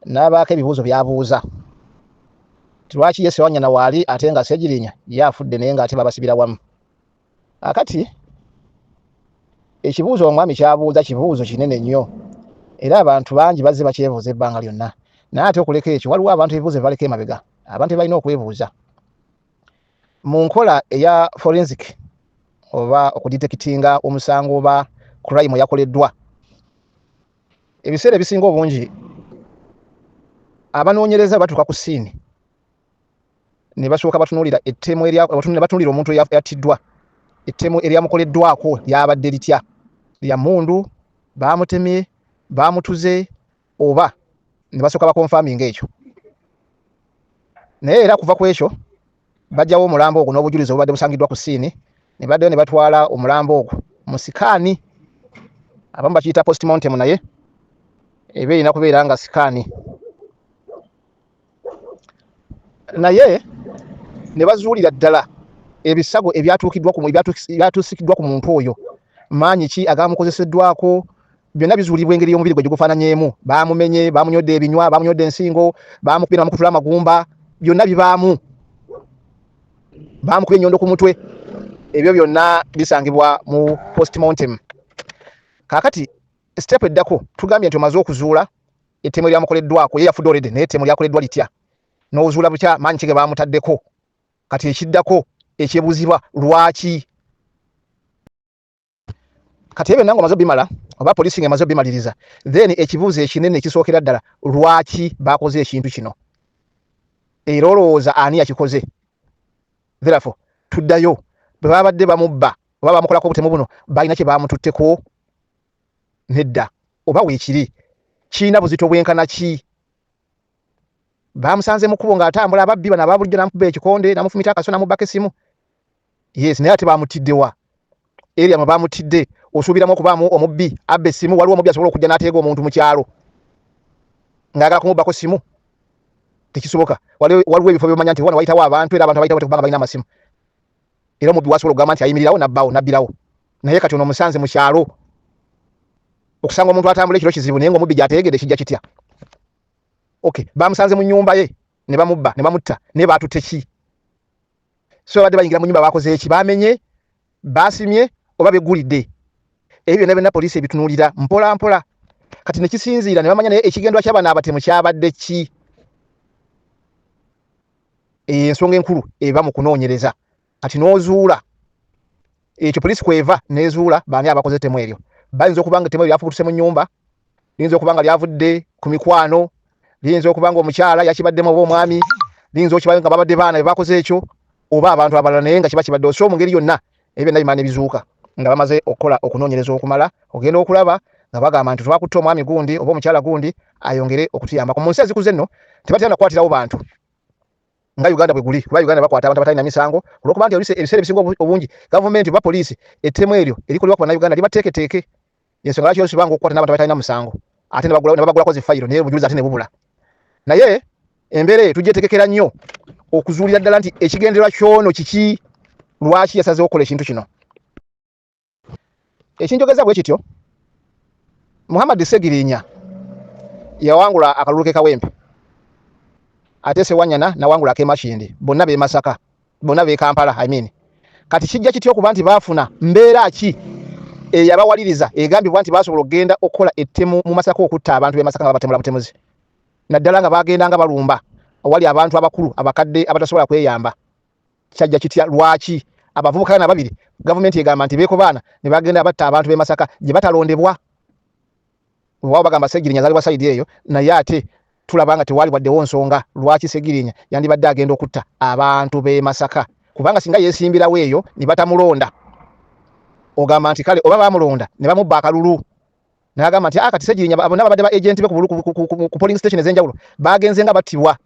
N'abaako ebibuuzo by'abuuza nti lwaki ye Ssewanyana waali ate nga Ssegirinya ye afudde naye ng'ate babasibira wamu. Akati ekibuuzo omwami ky'abuuza kibuuzo kinene nnyo era abantu bangi bazze bakyebuuza ebbanga lyonna, naye ate okuleka ekyo waliwo abantu ebibuuzo bye baleka emabega abantu bye balina okwebuuza. Mu nkola eya forensic oba okuditektinga omusango oba crime eyakoleddwa, ebiseera ebisinga obungi abanoonyereza batuuka ku siini ne basooka batunuulira ettemu batunuulira omuntu eyattiddwa, ettemu eryamukoleddwako lyabadde litya, lya mmundu, baamutemye, baamutuze oba ne basooka bakonfaminga ekyo. Naye era kuva ku ekyo bajjawo omulambo ogwo n'obujulizi obubadde busangiddwa ku siini ne baddayo ne batwala omulambo ogwo mu sikaani, abamu bakiyita postmortem, naye eba erina kubeera nga sikaani, naye ne bazuulira ddala ebisago ebyatuukiddwa ku ebyatuusikiddwa ku muntu oyo, maanyi ki agamukozeseddwako, byonna bizuulibwa engeri y'omubiri gwe gigufaananyeemu. Baamumenye, baamunyodde ebinywa, baamunyodde ensingo, baamukubye ne bamukutula amagumba, byonna bibaamu, baamukubye ennyondo ku mutwe, ebyo byonna bisangibwa mu postmortem. Kaakati step eddako, tugambye nti omaze okuzuula ettemu eryamukoleddwako, ye yafudde already, naye ettemu lyakoleddwa litya, n'ozuula butya maanyi ki ge baamutaddeko. Kati ekiddako ekyebuuzibwa, lwaki? Kati ebyo nange omaze obimala oba poliisi ng'emaze obimaliriza, then ekibuuzo ekinene ekisookera ddala, lwaki bakoze ekintu kino, era olowooza ani yakikoze? Therefore tuddayo, bwe babadde bamubba oba bamukolako obutemu buno, balina kye bamututteko? Nedda. Oba weekiri, kirina buzito bwenkana ki? Bamusanze mu kkubo ng'atambula, ababbi bano aba bulijjo, namukuba ekikonde, namufumita akaso, namubbako essimu. Yes, naye ate bamutidde wa? Area mwe bamutidde osuubiramu okubaamu omubbi abba essimu? Waliwo omubbi asobola okujja n'ateega omuntu mu kyalo ng'ayagala kumubbako ssimu? Tekisoboka. Waliwo ebifo byomanya nti wano wayitawo abantu, era abantu abayitawo tekubanga balina amasimu, era omubbi wasobola okugamba nti ayimirirawo nabbawo nabbirawo. Naye kati ono omusanze mu kyalo, okusanga omuntu atambula ekiro kizibu, naye ng'omubbi gy'ateegedde kijja kitya? Okay, bamusanze mu nnyumba ye ne bamubba ne bamutta, naye baatutte ki? So babadde bayingira mu nyumba bakoze eki? Bamenye, basimye oba beggulidde? Ebyo byonna byonna poliisi ebitunuulira mpola mpola. Kati ne kisinziira ne bamanya naye ekigendwa ky'abano abatemu kyabadde ki. Eyo ensonga enkulu eba mu kunoonyereza. Kati n'ozuula ekyo, poliisi kweva n'ezuula baani abakoze ettemu eryo. Bayinza okuba nga ettemu eryo lyafubutuse mu nnyumba, liyinza okuba nga lyavudde ku mikwano, liyinza okuba nga omukyala yakibaddemu oba omwami, liyinza okuba nga babadde baana be bakoze ekyo oba abantu abalala, naye nga kiba kibadde so mu ngeri yonna ebyo byonna bimala ne bizuuka nga bamaze okukola okunoonyereza okumala. Ogenda okulaba nga bagamba nti twakutte omwami gundi oba omukyala gundi ayongere okutuyambako. Mu nsi ezikuze nno tebatera nakukwatirawo bantu nga Uganda bwe guli, kuba Uganda bakwata abantu abatalina misango olw'okuba nti ebiseera ebisinga obungi gavumenti oba poliisi ettemu eryo erikolebwa ku Bannayuganda libateeketeeke. Ensonga lwaki oluusi banga okukwata n'abantu abatalina musango ate ne babagulako zi fayiro, naye obujulizi ate ne bubula. Naye embeera eyo tugyetegekera nnyo okuzuulira ddala nti ekigendererwa ky'ono kiki, lwaki yasazeewo okukola ekintu kino. Ekinjogeza bwe kityo, Muhammad Ssegirinya yawangula akalulu ke Kawempe, ate Ssewanyana nawangula ak'e Makindye, bonna b'e Masaka, bonna b'e Kampala, I mean. Kati kijja kitya okuba nti baafuna mbeera ki eyabawaliriza egambibwa nti baasobola okugenda okukola ettemu mu Masaka, okutta abantu b'e Masaka nga babatemula butemuzi, naddala nga bagenda nga balumba awali abantu abakulu abakadde abatasobola kweyamba? Kyajja kitya? Lwaki abavubuka bano ababiri gavumenti egamba nti beekobaana ne bagenda batta abantu b'e Masaka gye batalondebwa? Weewaawo bagamba Ssegirinya azaalibwa sayidi eyo, naye ate tulaba nga tewaali waddewo nsonga lwaki Ssegirinya yandibadde agenda okutta abantu b'e Masaka, kubanga singa yeesimbirawo eyo ne batamulonda, ogamba nti kale oba baamulonda ne bamubba akalulu, n'agamba nti kati Ssegirinya bonna babadde ba agenti be ku polling station ez'enjawulo bagenze nga battibwa.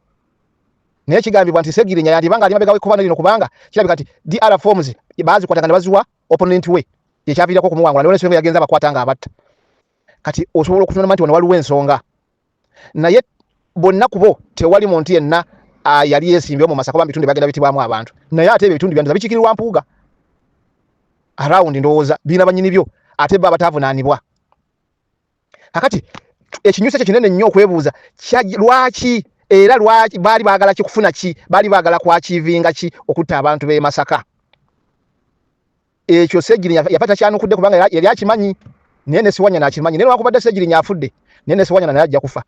Naye kigambibwa nti Ssegirinya yandiba ng'ali mabega w'ekkobaano lino, kubanga kirabika nti DR forms baazikwatanga ne baziwa opponent we, kyekyaviirako okumuwangula, nolwensonga yagenze abakwata nga abatta. Kati osobola okutunula nti wano waliwo ensonga, naye bonna kubo tewali muntu yenna yali yeesimbyewo mu Masaka oba mu bitundu ebagenda bitibwamu abantu, naye ate ebyo ebitundu byandiza bikiikirirwa Mpuuga around, ndowooza birina bannyini byo, ate bo abataavunaanibwa. Kakati Ekinyusi ekyo kinene nnyo okwebuuza lwaki, era lwaki baali baagala ki, kufuna ki, baali baagala kwakiivinga ki okutta abantu b'e Masaka. Ekyo Ssegirinya yafa takyanukudde kubanga yali akimanyi, naye ne Ssewanyana akimanyi, naye newankubadde Ssegirinya afudde, naye ne Ssewanyana naye ajja kufa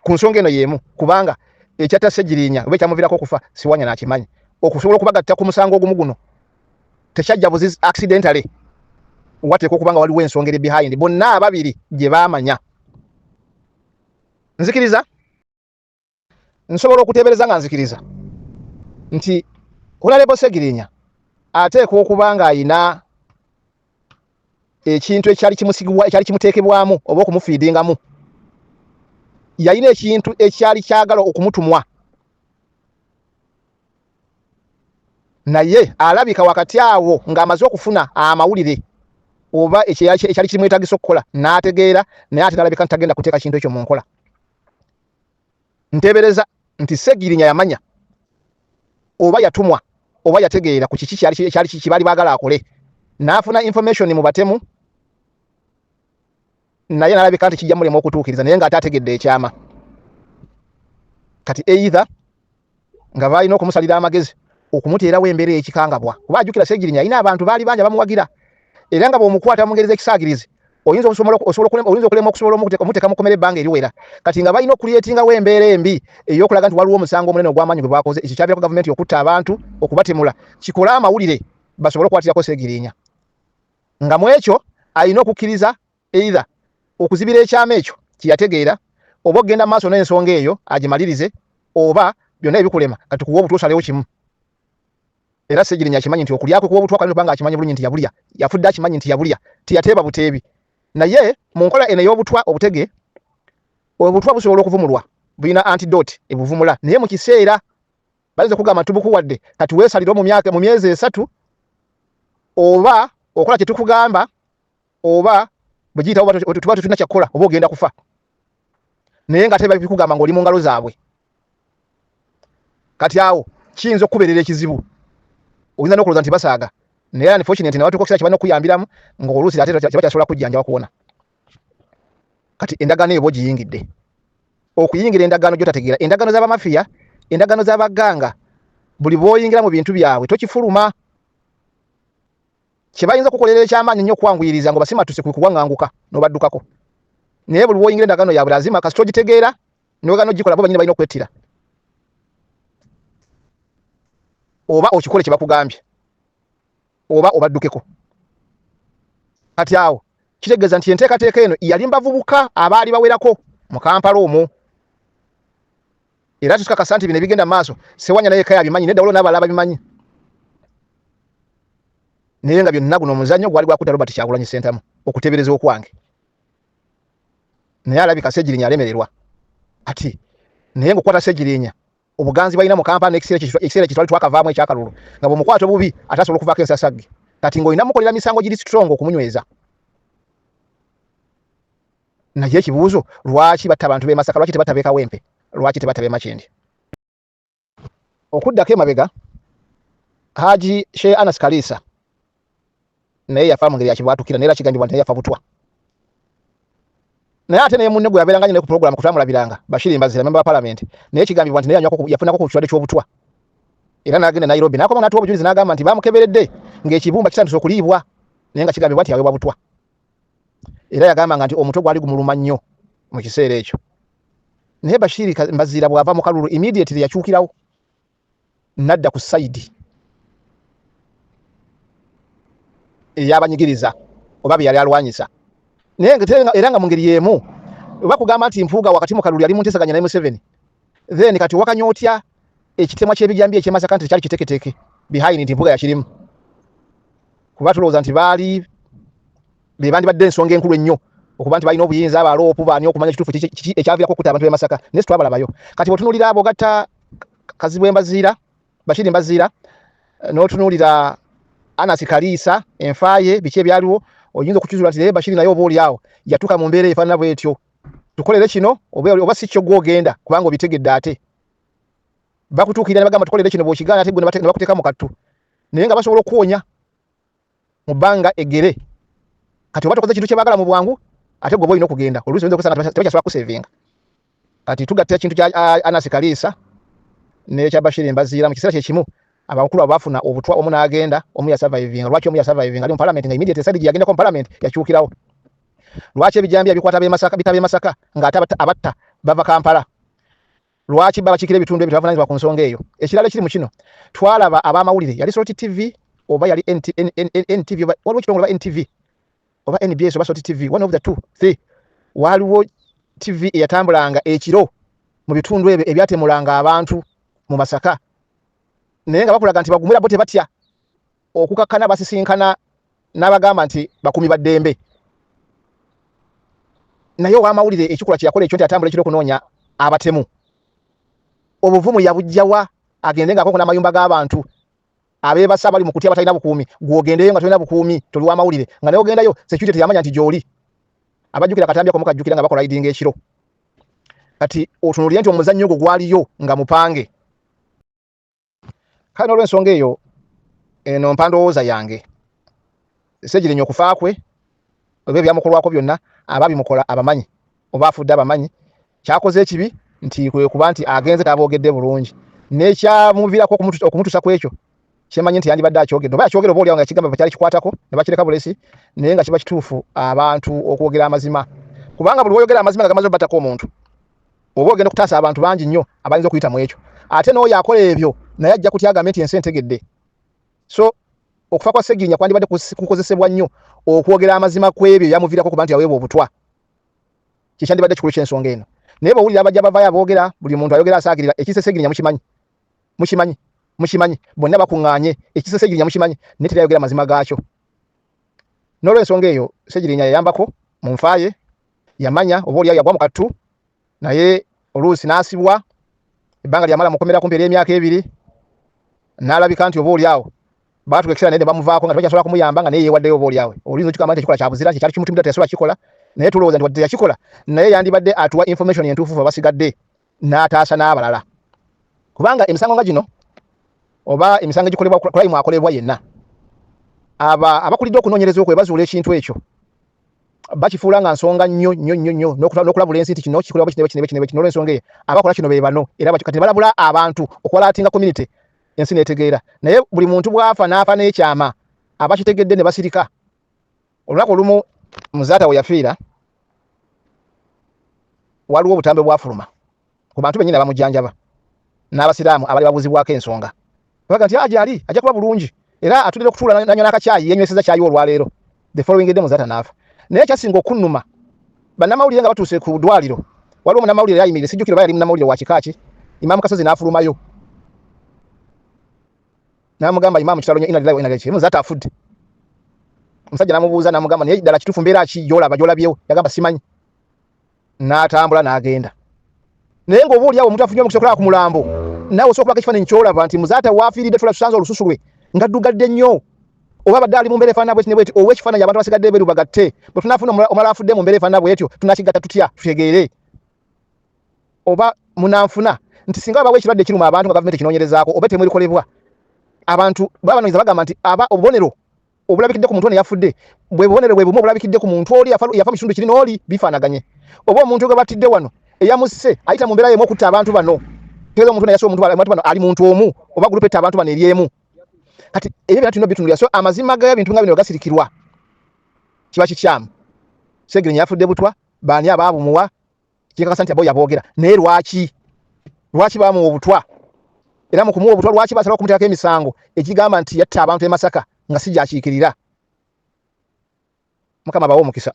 ku nsonga eno y'emu, kubanga ekyatta Ssegirinya oba ekyamuviirako okufa Ssewanyana akimanyi. Okusobola okubagatta ku musango ogumu guno tekyajja buzizi accidentally, wateekwa okuba nga waliwo ensonga eri behind bonna ababiri gye baamanya. Nzikiriza nsobola okuteebereza nga nzikiriza nti Honorable Ssegirinya ateekwa okuba ng'ayina ekintu ekyali kimusigibwa, ekyali kimuteekebwamu oba okumufiidingamu. Yalina ekintu ekyali kyagala okumutumwa, naye alabika wakati awo ng'amaze okufuna amawulire oba ekyali kimwetagisa okukola n'ategeera, naye ate n'alabika nti tagenda kuteeka kintu ekyo mu nkola. Nteebereza nti Ssegirinya yamanya oba yatumwa oba yategeera ku kiki kyali kiki baali baagala akole, n'afuna information mu batemu, naye n'alabika nti kijja mulema okutuukiriza, naye ng'ate ategedde ekyama. Kati either nga baalina okumusalira amagezi okumuteerawo embeera ey'ekikangabwa, kuba ajjukira Ssegirinya alina abantu baali bangi abamuwagira, era nga bw'omukwata mu ngeri z'ekisaagirizi oyinza okulema okusobola omuteeka mu kkomera ebbanga eriwera. Kati nga balina okuliyetingawo embeera embi ey'okulaga nti waliwo omusango omunene ogw'amaanyi gwe bakoze, ekyo kyaviirako gavumenti okutta abantu, okubatemula, kikole amawulire basobole okukwatirako Ssegirinya. Nga mu ekyo alina okukkiriza either okuzibira ekyama ekyo kye yategeera, oba okugenda mu maaso n'ensonga eyo agimalirize, oba byonna ebikulema kati kuwa obutwa osalewo kimu. Era Ssegirinya akimanyi nti okulya kwe kuwa obutwa kwalina okuba nga akimanyi bulungi nti yabulya, yafudde akimanyi nti yabulya, teyateeba buteebi. Naye mu nkola eno ey'obutwa obutege, obutwa busobola okuvumulwa, bulina antidote ebuvumula, naye mu kiseera bayinza okugamba nti tubukuwadde kati weesalire mu myaka, mu myezi 3, oba okola kye tukugamba, oba bwe giyitawo tuba tetulina kyakukola, oba ogenda kufa. Naye nga ate babikugamba ng'oli mu ngalo zaabwe. Kati awo kiyinza okukubeerera ekizibu, oyinza n'okulowooza nti basaaga, naye unfortunately ne batuuka okukiseera kye balina okukuyambiramu ng'oluusi ate tebakyasobola kujjanjaba kuwona. Kati endagaano eyo oba ogiyingidde, okuyingira endagaano gy'otategeera, endagaano z'abamafiya, endagaano z'abaganga, buli bw'oyingira mu bintu byabwe tokifuluma. Kye bayinza okukukolera eky'amaanyi ennyo okwanguyiriza ng'obasimattuse kwe kuwaŋŋanguka n'obaddukako. Naye buli lw'oyingira endagaano yaabwe lazima kasita ogitegeera n'ogaana ogikola, bo bennyini balina okwettira oba okikole kye bakugambye oba obaddukeko. Kati awo kitegeeza nti enteekateeka eno yali mu bavubuka abaali bawerako mu Kampala omwo. Era tukakasa nti bino ebigenda mu maaso Ssewanyana yekka yabimanyi, nedda waliwo n'abalala ababimanyi. Naye nga byonna guno omuzannyo gwali gwakutta Robert Kyagulanyi Ssentamu okuteebereza okwange. Naye alabika Ssegirinya alemererwa ati naye ng'okukwata Ssegirinya obuganzi bwalina mu Kampala n'ekiseera kye twali twakavaamu ekyakalulu nga bw'omukwata obubi ate asobola okuvaako ensasagge. Kati ng'olina mukolera misango giri strong okumunyweza. Naye ekibuuzo, lwaki batta abantu b'e Masaka, lwaki tebatta b'e Kawempe, lwaki tebatta b'e Makindye? Okuddako emabega, Haji Sheikh Anas Kaliisa naye yafa mu ngeri ya kibwatukira, naye era kigambibwa nti naye yafa butwa. Naye ate naye munne gwe yabeeranga nnyo naye ku pulogulaamu kutwamulabiranga, Bashir Mbazira, memba wa palamenti, naye kigambibwa nti naye yafunako ku kirwadde ky'obutwa era n'agenda e Nairobi n'akoma n'atuwa obujulizi n'agamba nti baamukeberedde ng'ekibumba kitandise okuliibwa, naye nga kigambibwa nti yaweebwa butwa. Era yagambanga nti omutwe gwali gumuluma nnyo mu kiseera ekyo. Naye Bashir Mbazira bw'ava mu kalulu immediately yakyukirawo n'adda ku sayidi ey'abanyigiriza oba be yali alwanyisa. Naye era nga mu ngeri y'emu oba kugamba nti Mpuuga wakati mu kalulu yali mu nteesaganya ne Museveni, then kati owakanya otya ekitemwa ky'ebijambiya eky'e Masaka nti tekyali kiteeketeeke behind nti Mpuuga yakirimu? Kuba tulowooza nti baali be bandibadde ensonga enkulu ennyo okuba nti balina obuyinza abaloopu baani okumanya ekituufu kiki ekyaviirako okutta abantu b'e Masaka, naye sitwabalabayo. Kati bw'otunuulira abo ogatta Kazibwe Mbaziira, Bashir Mbaziira, n'otunuulira Anas Kaliisa, enfa ye, biki ebyaliwo, oyinza okukizuula nti naye Bashir naye oba oli awo yatuuka mu mbeera efaanana bw'etyo. Tukolere kino oba si kyo gw'ogenda kubanga obitegedde ate. Bakutuukirira ne bagamba tukolere kino, bw'okigaana ate gwe ne bakuteeka mu kattu. Naye nga basobola okukuwonya mu bbanga eggere. Kati oba tokoze kintu kye baagala mu bwangu, Ate gwe olina okugenda, oluusi oyinza okusanga tebakyasobola kusevinga. Kati tugatta ekintu kya Anasi Kaliisa n'ekya Bashir Mbaziira mu kiseera kye kimu. Abakulu abo bafuna obutwa, omu n'agenda, omu yasurvivinga. Lwaki omu yasurvivinga ali mu parliament, nga immediate side gye yagendako mu parliament yakyukirawo? Lwaki ebijambiya bikwata b'e Masaka, bita b'e Masaka, ng'ate abatta bava Kampala? Lwaki babakiikira ebitundu ebyo tebavunanyizibwa ku nsonga eyo? Ekirala ekiri mu kino, twalaba ab'amawulire, yali Salt TV oba yali NTV, oba waliwo ekitongole, oba NTV oba NBS oba Salt TV, one of the two three, waliwo TV eyatambulanga ekiro mu bitundu ebyo ebyatemulanga abantu mu Masaka, naye nga bakulaga nti bagumira, bo tebatya. Okukakkana basisinkana n'abagamba nti bakumi ba ddembe. Naye ow'amawulire ekikolwa kye yakola ekyo nti atambula ekiro okunoonya abatemu, obuvumu yabujjawa agende ng'akoko n'amayumba g'abantu abeebasa bali mu kutya, batalina bukuumi? Gw'ogendeyo nga tolina bukuumi, toli w'amawulire, nga naye ogendayo security teyamanya nti gy'oli. Abajjukira akatambi ako mukajjukira nga bakola idinga ekiro. Kati otunuulire nti omuzannyo ogwo gwaliyo nga mupange. Kale n'olwensonga eyo, eno mpa ndowooza yange: Ssegirinya okufa kwe oba ebyamukolwako byonna, ababimukola abamanyi oba afudde abamanyi. Kyakoze ekibi nti kwe kuba nti agenze taboogedde bulungi, n'ekyamuviirako okumutuusa ku ekyo kyemanyi nti yandibadde akyogedde oba yakyogera, oba oliawo nga yakigamba kyali kikwatako ne bakireka bulesi. Naye nga kiba kituufu abantu okwogera amazima, kubanga buli woyogera amazima nga gamaze obatako omuntu, oba ogenda okutaasa abantu bangi nnyo abayinza okuyita mu ekyo. Ate n'oyo akola ebyo naye ajja kutya agambe nti ensi entegedde. So okufa kwa Ssegirinya kwandibadde kukozesebwa nnyo okwogera amazima ku ebyo ebyamuviirako okuba nti yaweebwa obutwa. Kyekyandibadde kikulu ky'ensonga eno. Naye bw'owulira abajja bavaayo aboogera, buli muntu ayogera asaagirira ekise Ssegirinya. Mukimanyi, mukimanyi, mukimanyi, bonna bakuŋŋaanye ekise Ssegirinya, mukimanyi, naye teri ayogera mazima gaakyo. N'olwensonga eyo, Ssegirinya yayambako mu nfaaye, yamanya oba oliawo yagwa mu kattu, naye oluusi n'asibwa ebbanga lyamala mukomera kumpi ery'emyaka 2, n'alabika nti oba oliawo baatuka ekiseera naye ne bamuvaako nga tebakyasobola kumuyamba, nga naye yeewaddeyo. Oba oliawe oluyinza okigamba nti ekikola kya buzira kyali kimutumidde, teyasobola kikola, naye tulowooza nti wadde yakikola, naye yandibadde atuwa information entuufu abasigadde n'ataasa n'abalala, kubanga emisango nga gino oba emisango egikolebwa, crime akolebwa yenna, aba abakulidde okunoonyereza okwo bazuula ekintu ekyo, bakifuula nga nsonga nnyo nnyo nnyo nnyo n'okulabula ensi nti kino kikolebwa kino kino kino kino. Olw'ensonga eyo, abakola kino be bano, era kati balabula abantu okualertinga community, ensi netegeera. Naye buli muntu bw'afa n'afa n'ekyama, abakitegedde ne basirika. Olunaku olumu Muzaata we yafiira, waliwo obutambi bwafuluma ku bantu bennyini abamujjanjaba n'abasiraamu abali babuuzibwako ensonga, baga nti aje ali ajja kuba bulungi, era atulira okutuula nanywa n'akacyayi, yenyweseza kyayi olwaleero. The following day Muzaata n'afa. Naye ekyasinga okunnuma, bannamawulire nga batuuse ku ddwaliro, waliwo munnamawulire yayimirire, sijjukira oba yali munnamawulire wa kika ki, Imaamu Kasozi n'afulumayo n'amugamba, "Imaamu, kitalo nnyo, inna lillahi wa inna ilaihi, Muzaata afudde." Omusajja n'amubuuza n'amugamba, "Naye ddala kituufu, mbeera ki gy'olaba gy'olabyewo?" Yagamba, "Simanyi," n'atambula n'agenda. Naye ng'oba oliawo omuntu afunye omukisa okulaba ku mulambo, naawe osobola okubako ekifaananyi ky'olaba nti Muzaata waafiiridde tula tusanze olususu lwe nga ddugadde nnyo, oba abadde ali mu mbeera efaanana bweti ne bweti. Owa ekifaananyi abantu abasigadde ebweru bagatte, bwe tunaafuna omulala afudde mu mbeera efaanana bwetyo, tunakigatta tutya tutegeere oba munanfuna nti singa wabawo ekirwadde ekiruma abantu nga gavumenti ekinoonyerezaako oba ettemu erikolebwa abantu, baba banoonyeza bagamba nti aba obubonero obulabikidde ku muntu ono yafudde bwe bubonero bwe bumu obulabikidde ku muntu oli yafa mu kitundu kiri n'oli, bifaanaganye, oba omuntu gwe battidde wano eyamusse ayita mu mbeera yemu okutta abantu bano, tegeeza omuntu ono yasse omuntu, abantu bano ali muntu omu oba group etta abantu bano eri emu. Kati ebyo byonna tulina obitunulira. So amazima g'ebintu nga bino gasirikirwa kiba kikyamu. Segirinya yafudde butwa, baani abaabumuwa? Kikakasa nti abo yaboogera, naye lwaki bamuwa obutwa? Era mu kumuwa obutwa, lwaki basalawo okumuteekako emisango egigamba nti yatta abantu e Masaka nga si gyakiikirira? Mukama bawe omukisa.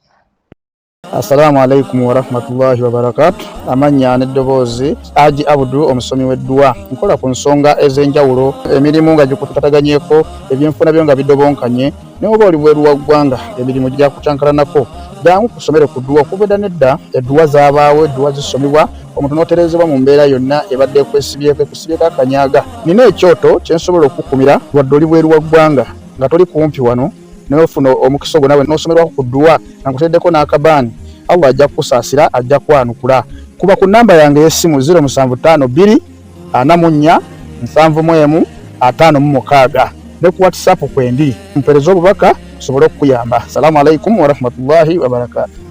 Assalamu alaikum warahmatullahi wabarakatu. Amannya n'eddoboozi, Aji Abudu, omusomi w'edduwa. Nkola ku nsonga ez'enjawulo, emirimu nga gikutataganyeko, ebyenfuna byo nga bidobonkanye, naye oba oli bweru wa ggwanga, emirimu gyakucankalanako, jangu kusomere ku dduwa. Okuva edda nedda edduwa zaabaawo, edduwa zisomebwa omuntu n'otereezebwa mu mbeera yonna ebadde ekwesibyeko, ekusibyeko akanyaga. Nina ekyoto kye nsobola okukukumira wadde oli bweru wa ggwanga, nga toli kumpi wano, naye ofuna omukisa ogwo nawe n'osomerwako ku dduwa nga nkuteereddeko n'akabaani. Allah ajja kukusaasira, ajja kwanukula. Kuba ku nnamba yange ey'essimu 0752 44 71 56, ne ku WhatsApp kwendi, mpeereza obubaka nsobole okukuyamba. Salaamu alaikum warahmatullahi wabarakatu.